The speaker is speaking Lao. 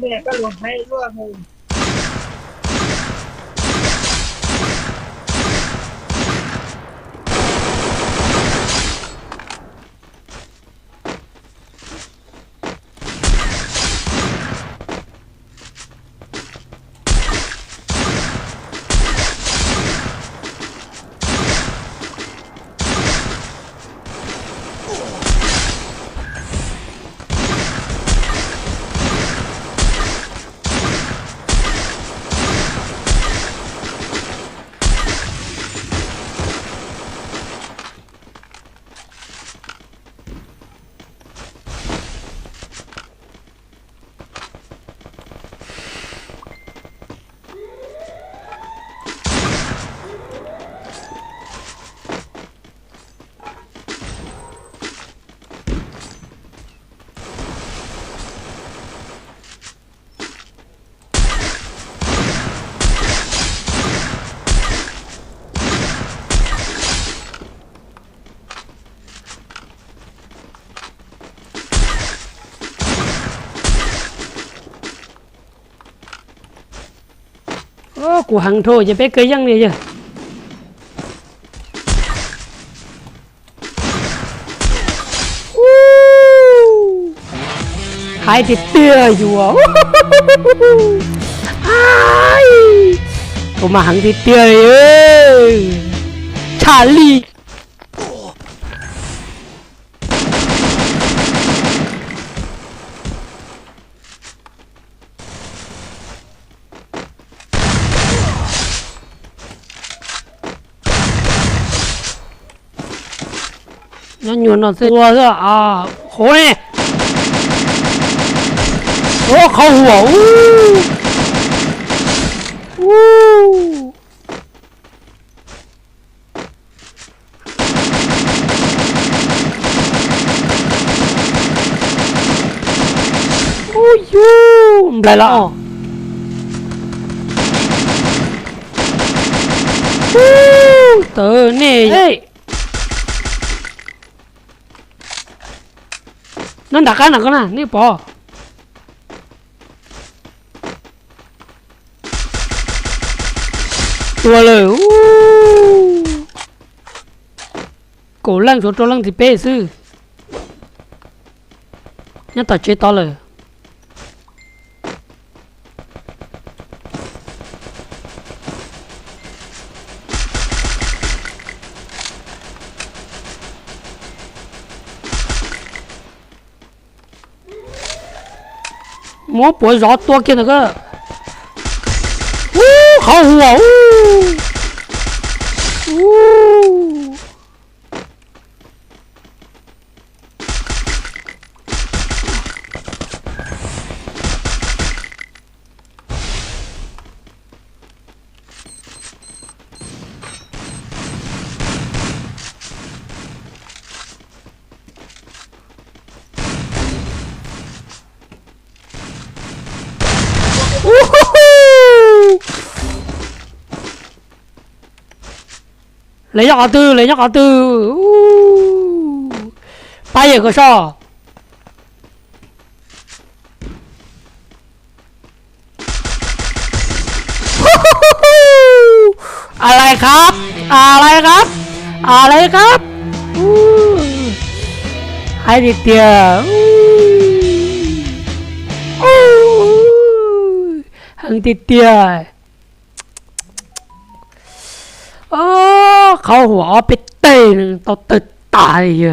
แดดก็หลบให้ร่วงเลย ໂອ້ ກູຫັງໂທ ຈະໄປເກີຍຍັງນີ້ເດີ້. ອູ້ ຫາຍຕິດເຕືອຢູ່ອ່ະ ອ້າຍ ໂຕມາຫັງຕິດເຕືອເອີ ຊາລີ. ຍອນຍົວນອນເສືອ ຕົວເສືອ ອ່າ ໂຫຍ ໂອ້ ເຂົ້າຫົວ ອູ້ ອູ້. ໂອ້ຍ ຢູ່ ໄດ້ລະ ອໍ ອູ້ ເຕີເນ່ ເອີຍ ນັ້ນດັກກັນນະ ກໍນະ ນີ້ປໍ. ຕົວເລີຍ ອູ້ ໂກແລ້ງໂຊໂຕແລ້ງຊິເປ້ຊື່ ຍັງຕໍ່ເຈຕໍ່ເລີຍ. ໂມປົວຈອດຕົວກຽນນະເກີ ອູ້ ເຂົ້າຫົວ ອູ້ ອູ້. ລະຍະກະຕື້ ລະຍະກະຕື້ ອູ້ ໄປເອີກະຊໍ. ອະໄລຄັບ ອະໄລຄັບ ອະໄລຄັບ ອູ້ ໃຫ້ນິດດຽວ ອູ້ ໃຫ້ນິດດຽວ. ໂອ້ ເຂົ້າຫົວ ເອົາໄປເຕະໜຶ່ງ ເຕົາເຕີຕາຍເອີ.